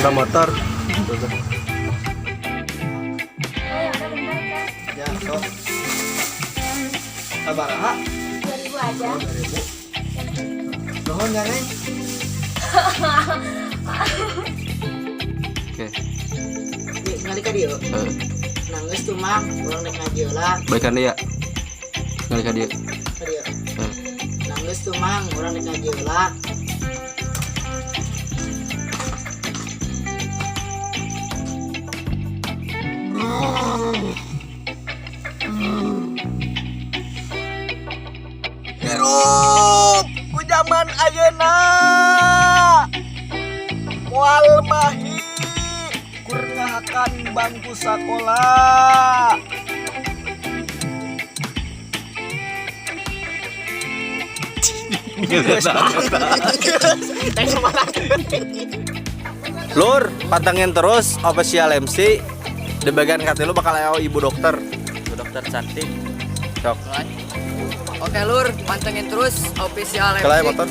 Lah motor. Oh ya udah bentar kan. Ya, sok. Sabaraha? 2000 aja. Oh, 2000. Nuhun ya, Neng. Oke. Ngali ka dieu. Heeh. Nangis tuh Mang, urang rek ngaji heula. Baikan dia. Ngali ka dieu. Ka dieu. Heeh. Nangis tuh Mang, urang rek ngaji heula. Hirup ku zaman ayeuna. Moal mahi kur ngahakan bangku sakola. Lur, pantengin terus official MC. Di bagian katilu bakal aya ibu dokter. Ibu dokter cantik. Sok. Oke lur, pantengin terus official MC. Kelai motor.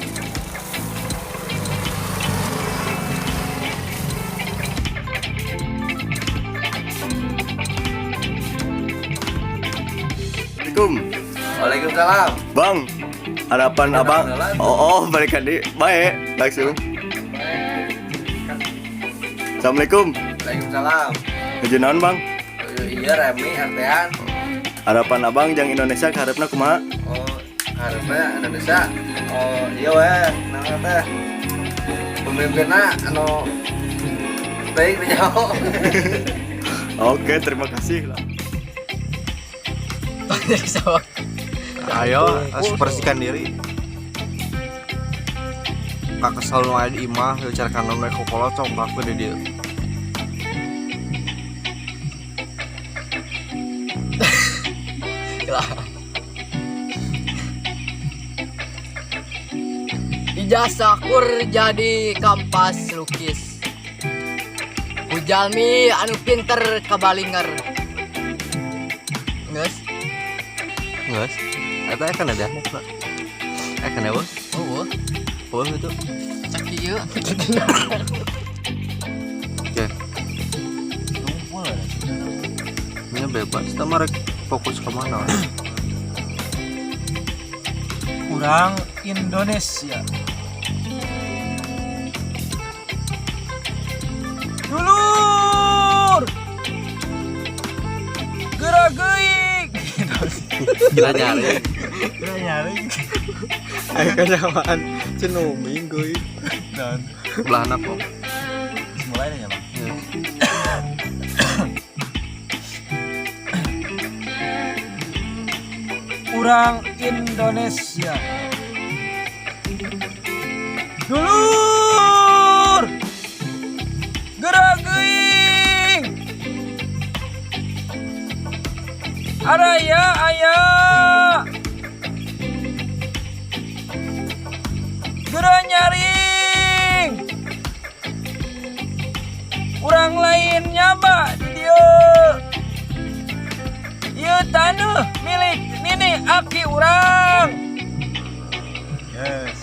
Assalamualaikum. Waalaikumsalam. Bang, harapan abang. Oh, balikan di. Baik, langsung. Assalamualaikum. Waalaikumsalam. Nuju naon, Bang? Iya Remi RT-an. Harapan abang jang Indonesia kaharepna kumaha? Oh, harusnya Indonesia. Oh, iya weh, nah teh. Pemimpinna anu baik jauh. Oke, terima kasih lah. Ayo, harus bersihkan diri. Kakak selalu aya di imah, cara kanan we kokolot congkak we di dieu. Ijazah kur jadi kampas lukis. Ku jalmi anu pinter kabalinger. Geus? Geus. Eta kan ada. Kan ada. Oh, Oh, itu. cek ieu. Oke. Ini bebas, kita mah rek fokus kemana? Urang Indonesia. Dulur. Geura geuing. Gila nyari. Geura nyari. Ayo kenyamaan cenuming gue. Dan Belah anak kok. mulai nih ya, Bang. Iya. Urang Indonesia. Dulur. Geura geuing. Araya aya. Geura nyaring. Urang lain nyaba di dieu. Ieu taneuh milik nini aki urang. Yes.